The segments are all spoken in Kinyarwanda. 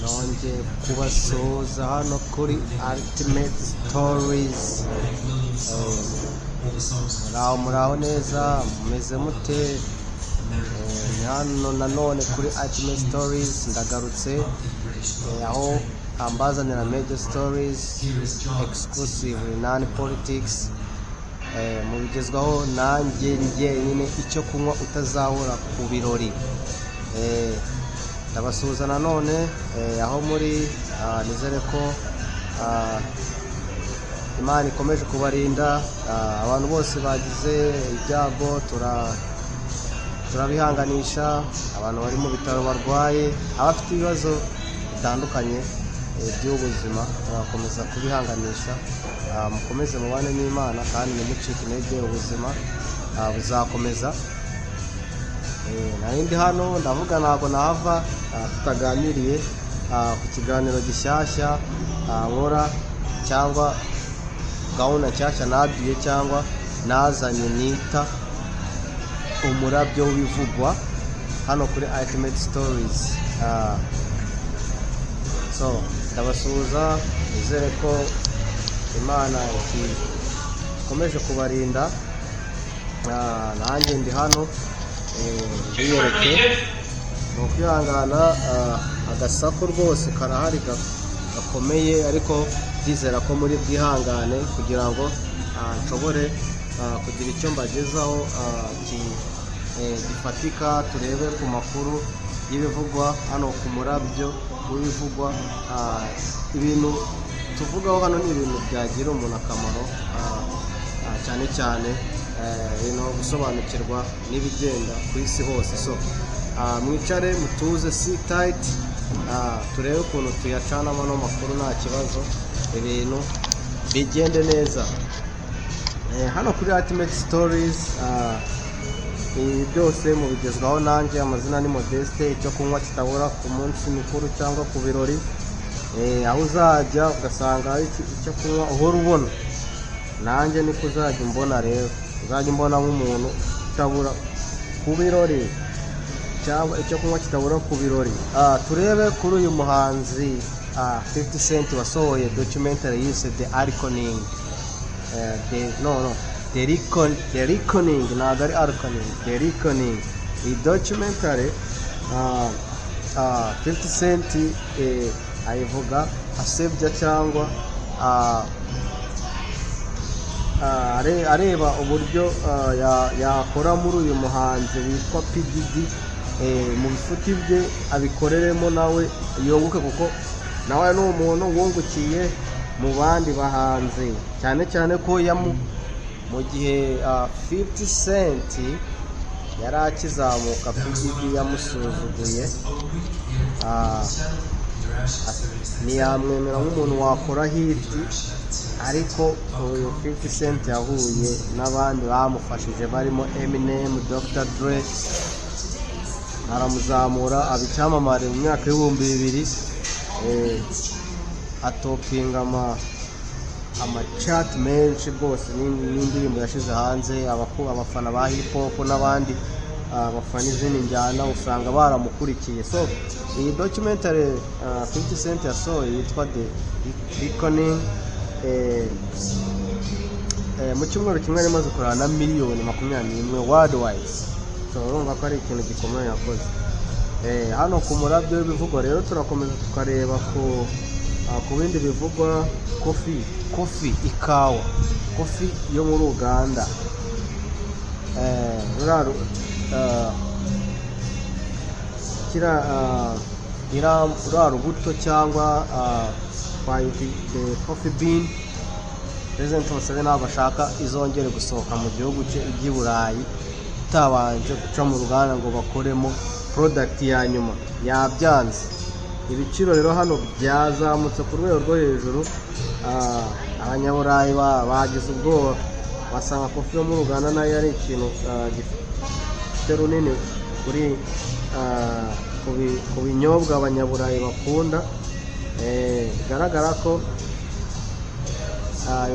Nongeye kubasuhuza hano kuri Ultimate Stories. Muraho, muraho neza, mumeze mute? Ni hano nanone kuri Ultimate Stories ndagarutse, aho ambazanira major stories exclusive non politics, mubigezwaho nanjye njyenyine, icyo kunywa utazabura ku birori. Ndabasuhuza nanone aho muri, nizere ko Imana ikomeje kubarinda. Abantu bose bagize ibyago turabihanganisha, abantu bari mu bitaro barwaye, abafite ibibazo bitandukanye by'ubuzima, turakomeza kubihanganisha. Mukomeze mubane n'Imana kandi ntimucike intege, ubuzima buzakomeza. Nari ndi hano ndavuga ntabwo nahava tutaganiriye ku kiganiro gishyashya nkora cyangwa gahunda nshyashya naduye cyangwa nazanye nita Umurabyo w'Ibivugwa hano kuri Ultimate Stories. So ndabasuhuza, nizere ko Imana ikomeje kubarinda. Nanjye ndi hano, mbiyereke ni ukwihangana, agasaku rwose karahari gakomeye, ariko ndizera ko muri bwihangane kugira ngo nshobore kugira icyo mbagezaho gifatika, turebe ku makuru y'ibivugwa hano ku Murabyo w'Ibivugwa. Ibintu tuvugaho hano ni ibintu byagirira umuntu akamaro, cyane cyane ibintu gusobanukirwa n'ibigenda ku isi hose. So mwicare mutuze, sit tight, turebe ukuntu tuyacanamo ano makuru, nta kibazo, ibintu bigende neza. Hano kuri Ultimate Stories, ibi byose mubigezwaho nanjye, amazina ni Modeste, icyo kunywa kitabura ku munsi mukuru cyangwa ku birori. Aho uzajya ugasanga hari icyo kunywa uhora ubona, nanjye niko uzajya umbona. Rero uzajya umbona nk'umuntu utabura ku birori cyangwa icyo kunywa kitabura ku birori. Turebe kuri uyu muhanzi 50 Cent wasohoye documentary yise The Reckoning. The no no The Recon, The Reckoning, ntabwo ari Reckoning, The Reckoning. Iyi documentary 50 Cent ayivuga asebya cyangwa areba uburyo yakora muri uyu muhanzi witwa P Diddy, mu bifuti bye abikoreremo nawe yunguke, kuko nawe ni umuntu wungukiye mu bandi bahanzi, cyane cyane ko yamu mu gihe 50 Cent yari akizamuka, P Diddy yamusuzuguye, ntiyamwemera nk'umuntu wakora hit. Ariko uyu 50 Cent yahuye n'abandi bamufashije barimo Eminem, Dr Dre, aramuzamura aba icyamamare mu myaka y'ibihumbi bibiri, atopinga amachart menshi rwose n'indirimbo yashyize hanze. Abafana ba hip hop n'abandi bafana izindi njyana usanga baramukurikiye. So iyi documentary 50 Cent yasohoye yitwa The Reckoning, mu cyumweru kimwe yari imaze kurana na miliyoni 21 worldwide. So urumva ko ari ikintu gikomeye yakoze. Hano ku Murabyo w'Ibivugwa rero turakomeza tukareba ku bindi bivugwa. Coffee, coffee, ikawa, coffee yo muri Uganda, ruriya rubuto cyangwa twayita the coffee bean, President Museveni ntabwo ashaka izongere gusohoka mu gihugu cye ijya i Burayi itabanje guca mu ruganda ngo bakoremo product ya nyuma, yabyanze. Ibiciro rero hano byazamutse ku rwego rwo hejuru. Abanyaburayi bagize ubwoba, basanga coffee yo muri Uganda nayo ari ikintu gifite runini kuri ku binyobwa abanyaburayi bakunda. Bigaragara ko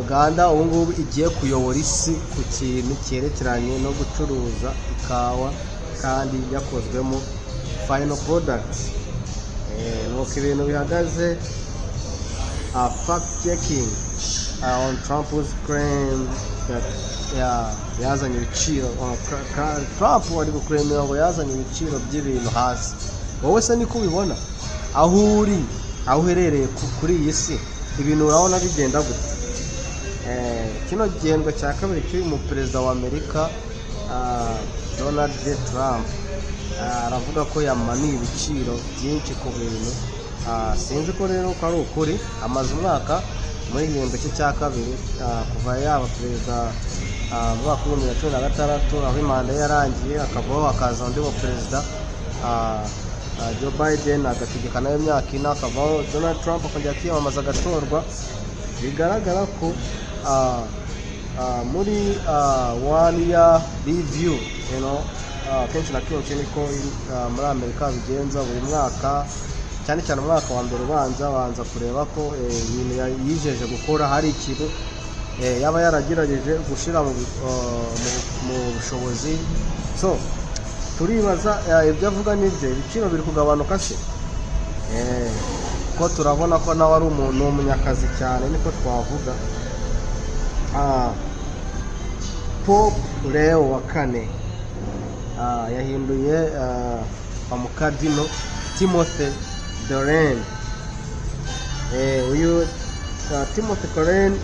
Uganda ubu ngubu igiye kuyobora isi ku kintu cyerekeranye no gucuruza ikawa kandi yakozwemo. final product. Nuko ibintu bihagaze. Fact checking on Trump's claim that, yeah, yazanye ibiciro, Trump ari gukuremera ngo yazanye ibiciro by'ibintu hasi. Wowe se niko ubibona aho uri, aho uherereye kuri iyi si? Ibintu urabona bigenda gute? Kino gihembwe cya kabiri cy'uyu muperezida wa Amerika, Donald J Trump, aravuga ko yamanuye ibiciro byinshi ku bintu. Sinzi ko rero ko ari ukuri. Amaze umwaka muri igihembwe cye cya kabiri, kuva yaba perezida, mu mwaka wa 2016, aho imanda ye yarangiye akavaho hakaza undi mu perezida, Joe Biden, agategeka nawe imyaka 4, akavaho Donald Trump akongera akiyamamaza agatorwa. Bigaragara ko muri one year review, kenshi na kenshi niko muri Amerika bigenza buri mwaka, cyane cyane umwaka wa mbere ubanza banza kureba ko ibintu yijeje gukora hari ikintu yaba yaragerageje gushyira mu bushobozi. So turibaza, ibyo avuga nibyo? Ibiciro biri kugabanuka se? Ko turabona ko nawe ari umuntu w'umunyakazi cyane, niko twavuga. Pope Leo wa kane yahinduye umukadino Timothy Dolan. Uyu Timothy Dolan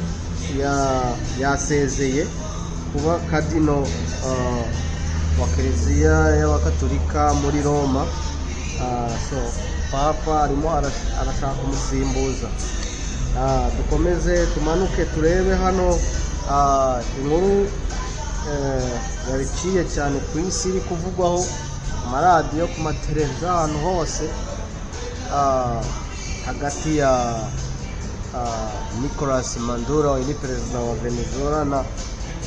yasezeye kuba kadino wa Kiliziya y'Abakatolika muri Roma. So Papa arimo arashaka kumusimbuza. Dukomeze tumanuke turebe hano inkuru yabiciye cyane ku isi, iri kuvugwaho ku maradiyo, ku mateleviziyo, ahantu hose, hagati ya Nicolas Maduro, uyu ni perezida wa Venezuela, na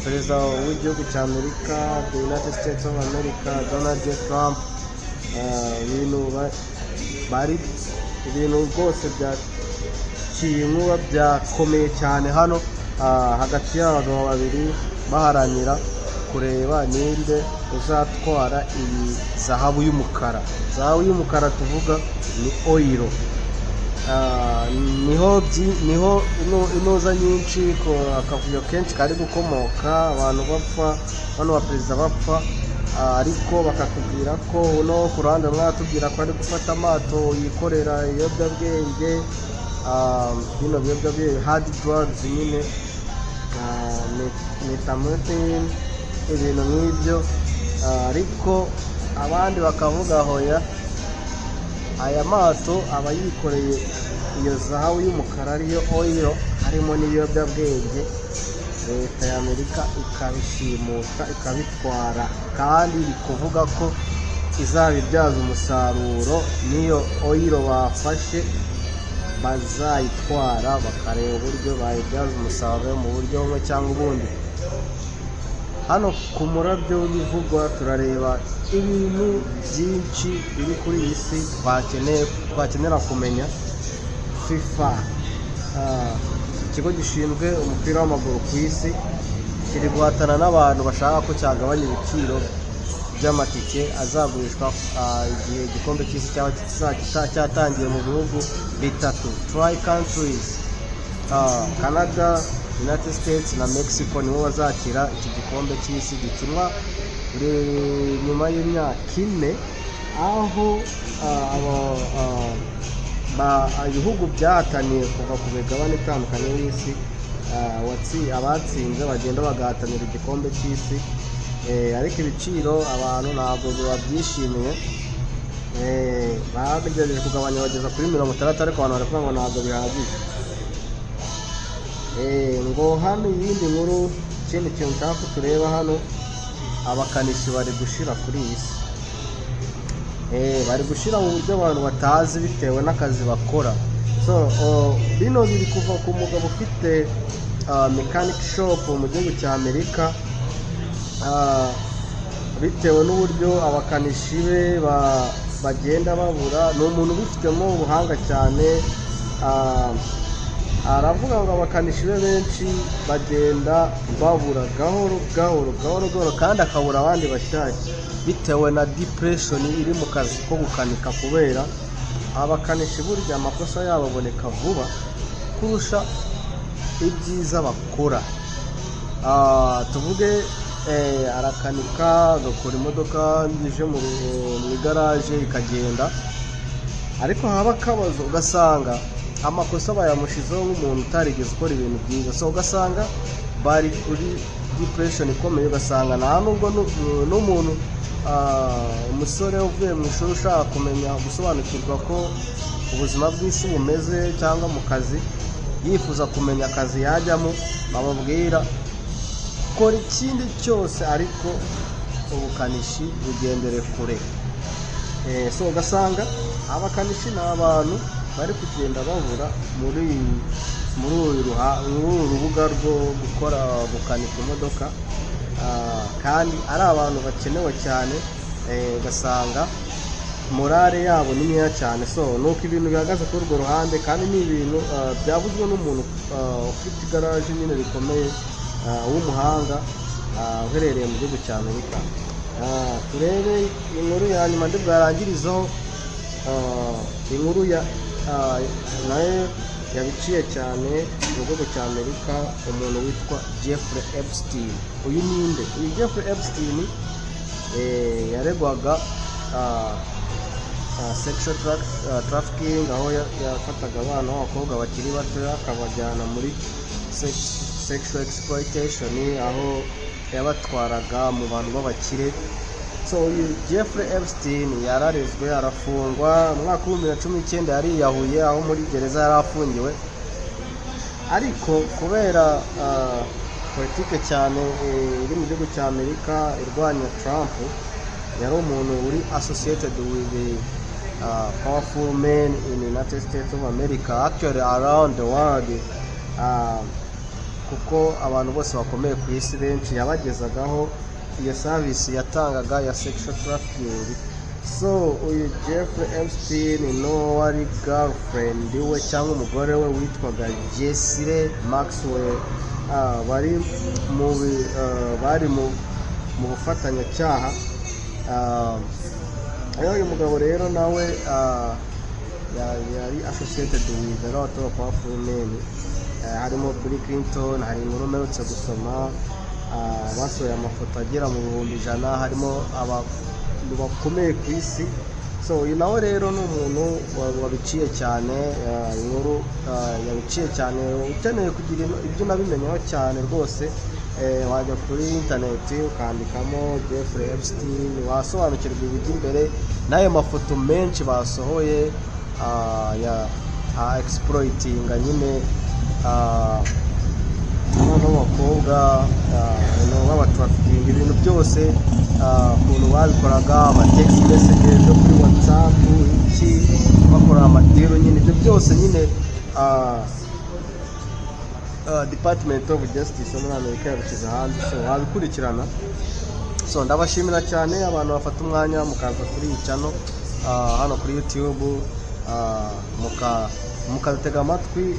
perezida w'igihugu cya Amerika, the United States of America, Donald J Trump. Ibintu bari ibintu rwose byaciye inkuba, byakomeye cyane hano, hagati y'abagabo babiri baharanira kureba ninde uzatwara iyi zahabu y'umukara. Zahabu y'umukara tuvuga ni oil. Niho inuza nyinshi, ko akavuyo kenshi kari gukomoka, abantu bapfa, bano baperezida bapfa. Ariko bakatubwira ko uno ku ruhande rumwe aratubwira ko ari gufata amato yikorera ibiyobyabwenge, bino biyobyabwenge, hard drugs nyine, methamphetamine, ibintu nk'ibyo. Ariko abandi bakavuga hoya, aya mato aba yikoreye iyo zahabu y'umukara ariyo oil, harimo n'ibiyobyabwenge, leta ya Amerika ikabishimuta ikabitwara, kandi iri kuvuga ko izabibyaza umusaruro. N'iyo oil bafashe bazayitwara, bakareba uburyo bayibyaza umusaruro mu buryo bumwe cyangwa ubundi. Hano ku Murabyo w'Ibivugwa turareba ibintu byinshi biri kuri iyi si twakenera kumenya. FIFA, ikigo gishinzwe umupira w'amaguru ku isi, kiri guhatana n'abantu bashaka ko cyagabanya ibiciro by'amatike azagurishwa igihe igikombe cy'isi cyaba cyatangiye mu bihugu bitatu, three countries, Canada, United States na Mexico, nibo bazakira iki gikombe cy'isi gikinwa buri nyuma y'imyaka 4, aho ibihugu byahataniye kuva ku migabane itandukanye y'isi, abatsinze bagenda bagahatanira igikombe cy'isi. Ariko ibiciro abantu ntabwo babyishimiye. Bagerageje kugabanya bageza kuri 60, ariko abantu bari kuvuga ngo ntabwo bihagije. Ngo hano iyindi nkuru, ikindi kintu nshaka ko tureba hano, abakanishi bari gushira kuri iyi si. Bari gushira mu buryo abantu batazi bitewe n'akazi bakora. So bino biri kuva ku mugabo ufite mechanic shop mu gihugu cya Amerika. Bitewe n'uburyo abakanishi be bagenda babura, ni umuntu ubifitemo ubuhanga cyane. Aravuga ngo abakanishi be benshi bagenda babura gahoro gahoro gahoro gahoro, kandi akabura abandi bashyashya bitewe na depression iri mu kazi ko gukanika, kubera abakanishi burya amakosa yabo aboneka vuba kurusha ibyiza bakora. Tuvuge arakanika, agakora imodoka ije mu igaraje ikagenda, ariko haba akabazo ugasanga amakosa bayamushizeho nk'umuntu utarigeze ukora ibintu byiza. So ugasanga bari kuri depression ikomeye, ugasanga nta nubwo n'umuntu, umusore uvuye mu ishuri ushaka kumenya gusobanukirwa ko ubuzima bw'isi bumeze, cyangwa mu kazi yifuza kumenya akazi yajyamo, bamubwira kora ikindi cyose ariko ubukanishi bugendere kure. So ugasanga abakanishi ni abantu bari kugenda babura muri uru rubuga rwo gukora gukanika imodoka, kandi ari abantu bakenewe cyane. Ugasanga morale yabo ni nkeya cyane. So nuko ibintu bihagaze kuri urwo ruhande, kandi ni ibintu byavuzwe n'umuntu ufite igaraje nyine rikomeye, w'umuhanga, uherereye mu gihugu cya Amerika. Turebe inkuru ya nyuma ndi bwarangirizeho. Inkuru ya nayo yabiciye cyane mu gihugu cya Amerika, umuntu witwa Jeffrey Epstein. Uyu ninde? Uyu Jeffrey Epstein yaregwaga sexual trafficking, aho yafataga abana b'abakobwa bakiri bato akabajyana muri sexual exploitation, aho yabatwaraga mu bantu b'abakire. So uyu Jeffrey Epstein yararezwe, arafungwa. Mu mwaka wa 2019 yariyahuye aho muri gereza yari afungiwe, ariko kubera politike cyane iri mu gihugu cya Amerika irwanya Trump, yari umuntu uri associated with the powerful men in the United States of America, actually around the world, kuko abantu bose bakomeye ku isi benshi yabagezagaho iyo service yatangaga ya sexual trafficking. So uyu Jeffrey Epstein no wari girlfriend we cyangwa umugore we witwaga Ghislaine Maxwell, bari mu bufatanyacyaha. Rero uyu mugabo rero nawe yari associated with a lot of powerful men, harimo Bill Clinton. Hari inkuru mperutse gusoma, basohoye amafoto agera mu 100,000, harimo abantu bakomeye ku isi. So uyu nawe rero ni umuntu wabiciye cyane, inkuru yabiciye cyane. Ukeneye kugira ibyo unabimenyaho cyane rwose, wajya kuri interineti ukandikamo Jeffrey Epstein, wasobanukirwa ibijya imbere n'ayo mafoto menshi basohoye, ya exploitinga nyine abana b'abakobwa, b'abatrafficking, ibintu byose, ukuntu babikoraga, ama text messages yo kuri WhatsApp, iki, bakora amadeal nyine, ibyo byose nyine, Department of Justice yo muri Amerika yabishyize hanze, so wabikurikirana. So ndabashimira cyane abantu bafata umwanya mukaza kuri iyi channel, hano kuri YouTube, mukadutega amatwi.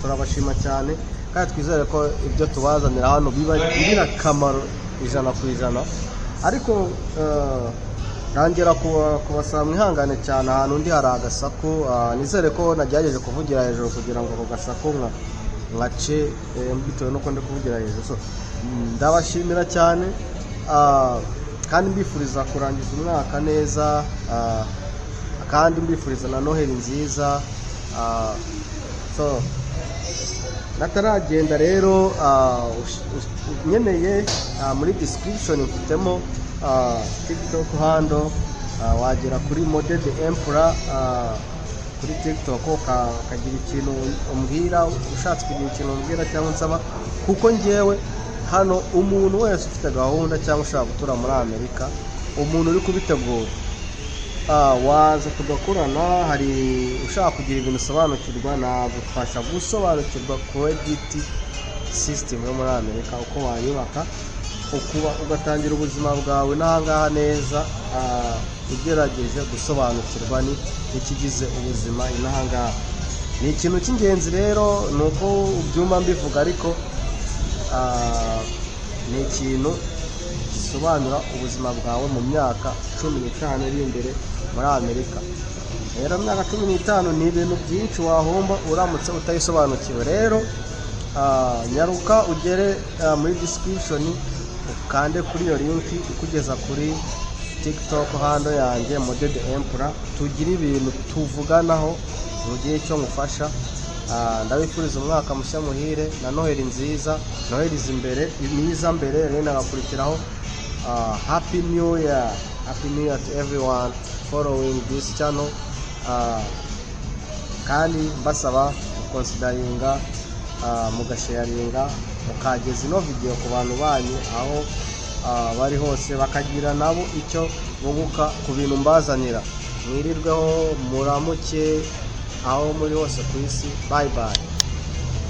Turabashima cyane kandi twizere ko ibyo tubazanira hano bibagirira akamaro 100%. Ariko ntangira kubasaba mwihangane cyane, ahantu undi hari agasaku. Nizere ko nagerageje kuvugira hejuru kugira ngo ako gasaku nkace, bitewe n'uko ndi kuvugira hejuru. So ndabashimira cyane, kandi mbifuriza kurangiza umwaka neza, kandi mbifuriza na Noheli nziza. So nataragenda rero, nkeneye, muri description mfitemo TikTok handle, wagera kuri Mode the Emperor kuri TikTok, ukagira ikintu umbwira, ushatse kugira ikintu umbwira cyangwa unsaba, kuko ngewe hano umuntu wese ufite gahunda cyangwa ushaka gutura muri Amerika, umuntu uri kubitegura, waza tugakorana. Hari ushaka kugira ibintu usobanukirwa, nagufasha gusobanukirwa credit system yo muri Amerika, uko wayubaka, ukuba ugatangira ubuzima bwawe n'ahangaha neza, ugerageje gusobanukirwa n'ikigize ubuzima inahangaha. Ni ikintu cy'ingenzi rero, ni uko ubyumva mbivuga, ariko ni ikintu gisobanura ubuzima bwawe mu myaka 15 iri imbere muri Amerika. Rero mu myaka 15 ni ibintu byinshi wahomba uramutse utayisobanukiwe. Rero nyaruka ugere muri description, ukande kuri iyo link ikugeza kuri TikTok handle yanjye, Mode the Emperor, tugire ibintu tuvuganaho mu gihe cyo ngufasha. Ndabifuriza umwaka mushya muhire na Noheli nziza. Noheli iza imbere, niza mbere rero nagakurikiraho. Happy New Year, Happy New Year to everyone following this channel. Kandi mbasaba guconsideringa, mugasharinga, mukageza ino video ku bantu banyu aho bari hose, bakagira nabo icyo bunguka ku bintu mbazanira. Mwirirweho, muramuke aho muri hose ku isi. Bye bye.